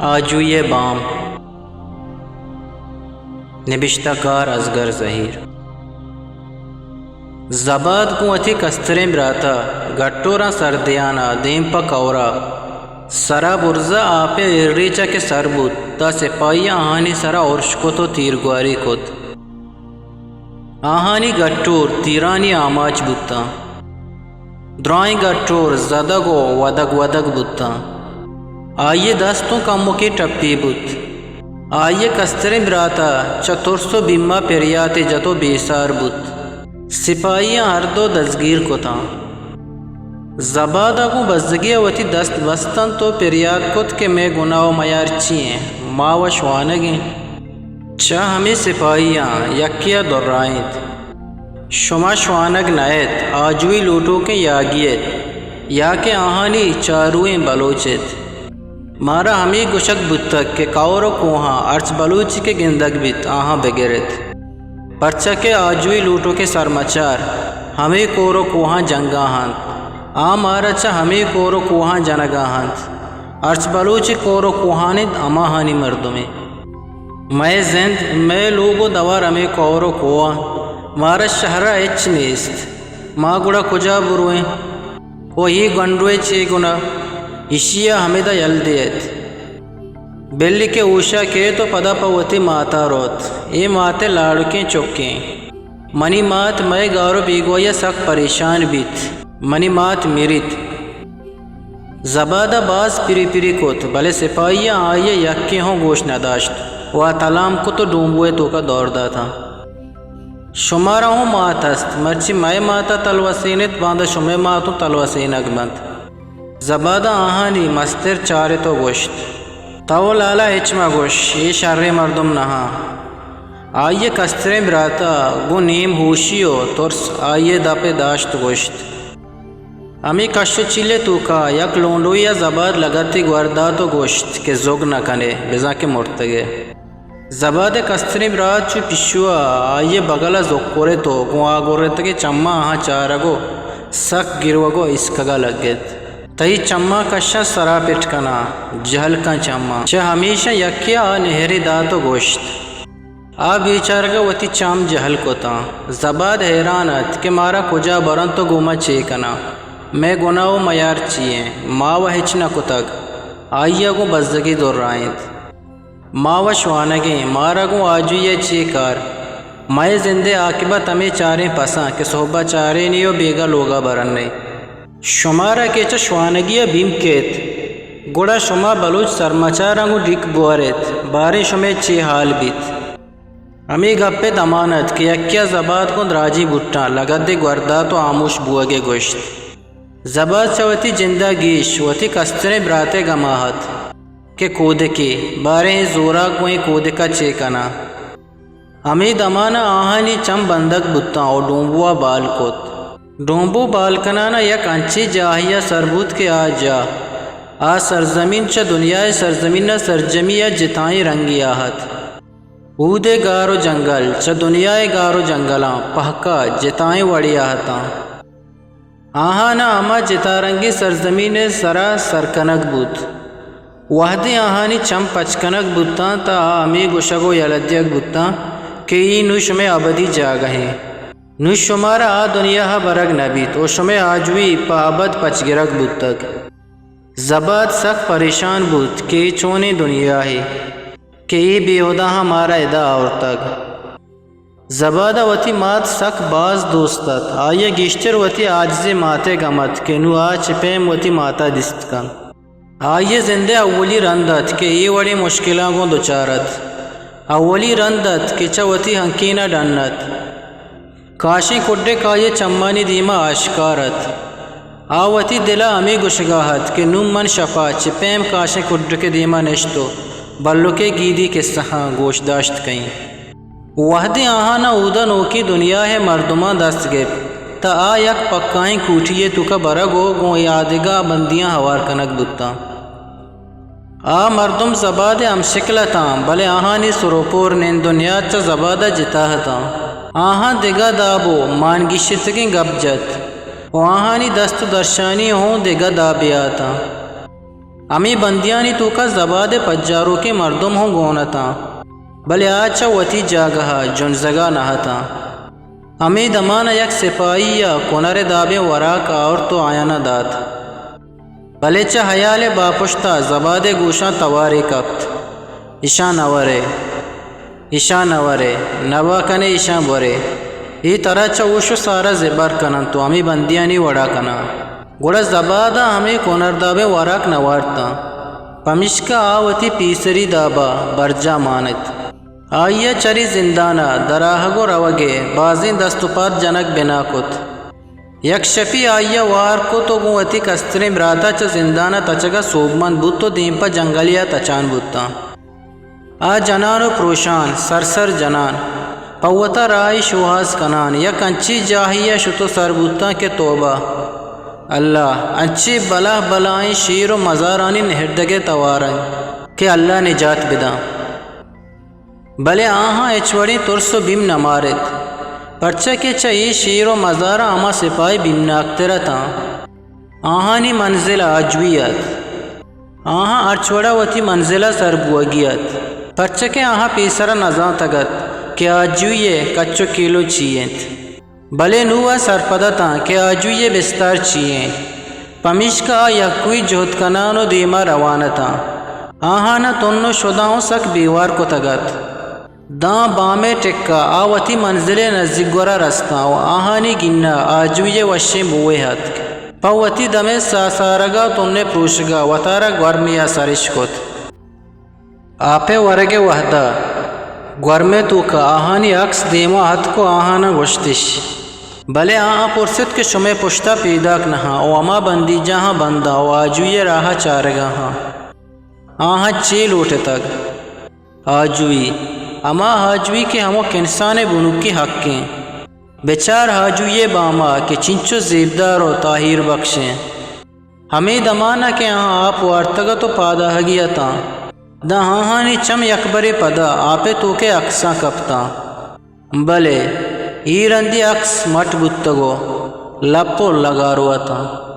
آجوئی ءِ بام۔ نبشتہ کار: اصغر زہیر۔ زباد گوں وتی کستریں برات ءَ گٹوراں سر دیان ءَ دیم پہ کئور ءَ سر ءَ برز ءَ آپ ءِ ایر ریچ ءَ کہ سر بوت، تاں سپاہیاں آہانی سر ءَ ارش کت ءُ تیرگواری کت۔ آہانی گٹور تیرانی آماچ بوتاں۔ درائیں گٹور زدگ ءُ ودگ ودگ بوتاں۔ آئی ءِ دست اوں کمکے ٹپی بوت۔ آئی ءِ کستریں برات ءَ چہ ترس ءُ بیم ءَ پریاتے جت ءُ بے سار بوت۔ سپاہیاں ہر دو دزگیر کتاں۔ زباد ءَ گوں بزگی ءَ وتی دست بست اَنت ءُ پریات کت کہ مئے گناہ ءُ میار چی اِنت؟ ما وش وانگ ایں۔ چہ ہمے سپاہیاں یکے ءَ درائینت، شما شوانگ نہ اِت، آجوئی لوٹوکیں یاگی اِت، یا کہ آہانی چاروئیں بلوچ اِت۔ مارا ہمے گوشگ بوتگ کہ کئور ءُ کوہاں ہرچ بلوچے کہ گندگ بیت، آہاں بگر اِت۔ پرچا کہ آجوئی لوٹوکیں سرمچار ہمے کور ءُ کوہاں جنگ ءَ اَنت۔ آ مارا چہ ہمے کور ءُ کوہاں جنگ ءَ اَنت۔ ہرچ بلوچے کور ءُ کوہان اِنت، ہماہانی مردم ایں۔ مئے زند، مئے لوگ ءُ دوار ہمے کور ءُ کوہ اَنت۔ مارا شہر ءَ ہچ نیست۔ ما گڑا کجا برویں؟ ءُ اے گنڈوئے چے گناہ؟ ایشی ءَ ہمدا یل دئیت۔ بلے کہ ہوش ءَ کیت ءُ پدا پہ وتی مات ءَ روت۔ اے مات ءِ لاڑکیں چکیں۔ منی مات مئے گار ءُ بیگواہی ءَ سک پریشان بیت۔ منی مات مریت۔ زباد ءَ باز پری پری کت، بلے سپاہیاں آئی ءِ یکے ہوں گوش نہ داشت ءُ آ تلام کت ءُ ڈومبو ءِ توک ءَ دور داتاں۔ شمارا ہوں مات است، مرچی مئے مات ءَ تلوسین اِت، باندا شمئے مات ہوں تلوسینگ بنت۔ زباد ءَ آہانی مستر چارت ءُ گوشت، تو لالا ہچ مہ گوش، اے شریں مردم نہ اَنت۔ آئی ءِ کستریں برات ءَ گوں نیم ہوشی ءُ ترس آئی ءِ دپ ءَ داشت، گوشت، ہمے کش ءُ چیل ءِ توک ءَ یک لونڈوے ءَ زباد لگتے گور دات ءُ گوشت کہ زوگ نہ کن ئے، بزاں کہ مرتگ ئے۔ زباد ءِ کستریں برات چو پیشو ءَ آئی ءِ بگل ءَ زکرت ءُ گوں آ گرتگیں چماں آہاں چارگ ءُ سک گریوگ ءُ ایسکگ ءَ لگت۔ تئی چماں کشاں سر ءَ پٹ کناں، جہل کن چماں۔ چہ ہمیشاں یکے ءَ آ نہرے دات ءُ گوشت۔ آ بیچارگ ءَ وتی چم جہل کتاں۔ زباد حیران اَت کہ مارا کجا برنت ءُ گوں ما چے کناں؟ مئے گناہ ءُ میار چی اِنت؟ ما وَ ہچ نہ کتگ۔ آئی ءَ گوں بزگی درائینت۔ ما وَ شوانگ ایں، مارا گوں آجوئی ءَ چے کار؟ مئے زند ءِ عاقبت ہمے چاریں پساں کہ سہب ءَ چارین ئے ءُ بیگاہ لوگ ءَ برن ئے۔ شمارا کہ چہ شوانگی ءَ بیم کیت، گڑا شما بلوچ سرمچاراں گوں ڈیک بور اِت، باریں شمئے چے حال بیت؟ ہمے گپ ءِ دمان اَت کہ یکے ءَ زباد گوں دراجیں بوٹاں لگتے گور دات ءُ ہاموش بوگ ءَ گوشت۔ زباد چہ وتی جند ءَ گیش وتی کستریں برات ءِ گم ءَ اَت کہ کودکے، باریں اے زوراک گوں اے کودک ءَ چے کناں؟ ہمے دمان ءَ آہانی چم بندگ بوتاں ءُ ڈومبو ءَ بال کت۔ ڈومبو بال کنان ءَ یک انچیں جاہے ءَ سر بوت کہ آ جاہ، آ سرزمین چہ دنیا ءِ سرزمین ءَ سرجمی ءَ جتائیں رنگے ءَ اَت۔ اود ءِ گار ءُ جنگل چہ دنیا ءِ گار ءُ جنگلاں پہک ءَ جتائیں وڑے ءَ اَتاں۔ آہان ءَ ہما جتا رنگیں سرزمین ءِ سر ءَ سر کنگ بوت۔ وہدے آہانی چم پچ کنگ بوتاں، تہ آ ہمے گوشگ ءُ یلہ دیگ بوتاں کہ اے نوں شمئے ابدی جاگہ اِنت۔ نوں شمارا آ دنیا ءَ برگ نہ بیت ءُ شمئے آجوئی پہ ابد پچ گرگ بوتگ۔ زباد سک پریشان بوت کہ اے چونیں دنیاہے کہ اے بیہداہاں مارا ادا آورتگ۔ زباد ءَ وتی مات سک باز دوست اَت۔ آئی ءَ گیشتر وتی آجزیں مات ءِ گم اَت کہ نوں آ چہ پیم وتی مات ءَ دیست کنت۔ آئی ءِ زند ءِ اولی رند اَت کہ اے وڑیں مشکلاں گوں دچار اَت۔ اولی رند اَت کہ چہ وتی ہنکین ءَ ڈن اَت۔ کاشیں کڈک آئی ءِ چمانی دیم ءَ آشکار اَت۔ آ وتی دل ءَ ہمے گوشگ ءَ اَت کہ نوں من شپ ءَ چہ پیم کاشیں کڈک ءِ دیم ءَ نشت ءُ بلک ءِ گیدی کسہاں گوش داشت کئیں۔ وہدے آہان ءَ اودا نوکیں دنیا ءِ مردماں دست گپت، تہ آ یک پکائیں کوٹی ءِ توک ءَ برگ ءُ گوں اے آدگہ بندیاں ہوار کنگ بوتاں۔ آ مردم زباد ءِ ہمشکل اتاں، بلے آہانی سر ءُ پور نند ءُ نیاد چہ زباد ءَ جتا اتاں۔ آہاں دگہ داب ءُ مان گیشتگیں گپ جت ءُ آہانی دست ءُ درشانی ہوں دگہ دابے ءَ اتاں۔ ہمے بندیانی توکا زباد ءِ پجاروکیں مردم ہوں گون اتاں، بلے آ چہ وتی جاگہ ءَ جنزگا نہ اتاں۔ ہمے دمان ءَ یک سپاہی ءَ کنر ءِ دابیں وراک آورت و آیاناں دات۔ بلے چہ ہیال ءِ باپشتا زباد ءِ گوشاں توارے کپت، ایشاں نہ ورے، ایشاں نہ ورے، نبا کنے ایشاں برے۔ اے ترا چہ ہوش و سارا زبہر کننت و ہمے بندیانی وڑا کناں۔ گڑا زباد ءَ ہمے کنردابیں وراک نہ وارتاں، پمیشکا آ وتی پیسری دابا برجاہ مانت۔ آئی ءَ چرے زندان ءَ دراہگ و روگ ءِ بازیں دست و پاد جنگ بنا کت۔ یک شپے آئی ءَ وار کت و گوں وتی کستریں برات ءَ چہ زندان ءَ تچگ ءَ سوبمند بوت و دیم پہ جنگلے ءَ تچان بوتاں۔ آ جنان و پروشان، سرسر جنان، پہ وتا راہے شوہاز کنان، یک انچیں جاہے ءَ شت و سر بوتاں کہ توبہ! اللہ! انچیں بلاہ بلاہیں شیر و مزارانی نہردگ ءِ توار انت کہ اللہ نجات بداں۔ بلے آہاں ہچ وڑیں ترس و بیم نہ مارت، پرچا کہ چہ اے شیر و مزاراں ہما سپاہی بیمناکتر اتاں۔ آہانی منزل آجوئی ات۔ آہاں ہرچ وڑا وتی منزل ءَ سر بوگی ات، پرچا کہ آہاں پیسر ءَ نزانتگ ات کہ آجوئی ءِ کچ و کیلو چی انت۔ بلے نوں آ سرپد اتاں کہ آجوئی ءِ بستار چی انت، پمیشکا آ یکوئی جہد کنان و دیما روان اتاں۔ آہانا تن و شداں و سک بیوار کتگ ات۔ داں بام ءِ ٹکا آ وتی منزل ءِ نزیک گورا رستاں و آہانی گینا آجوئی ءِ وشیں بوئے اتک۔ پہ وتی دم ءِ ساسارگا و تن ءِ پروشگا وتارا گورمے ءَ سرش کت۔ آپ ءِ ورگ ءِ وہدا گورم ءِ توکا آہانی اکس دیما اتک و آہاناں گوشتش، بلے آہاں پرست کہ شمئے پشتا پیداک نہاں و ہما بندیجاہاں بنداں و آجوئی ءِ راہا چارگا آں۔ آہاں چے لوٹتگ؟ آجوئی، ہما آجوئی کہ ہمک انسان ءِ بنکی حق انت۔ بچار آجوئی ءِ باما کہ چنچو زیبدار و تاہیر بخش انت۔ ہمے دمانا کہ آہاں آپ وارتگ ات و پادآہگی اتاں، داں آہانی چم یکبرے پدا آپ ءِ توک ءِ اکساں کپتاں۔ بلے اے رندی اکس مٹ بوتگ و لپ و لگارو اتاں۔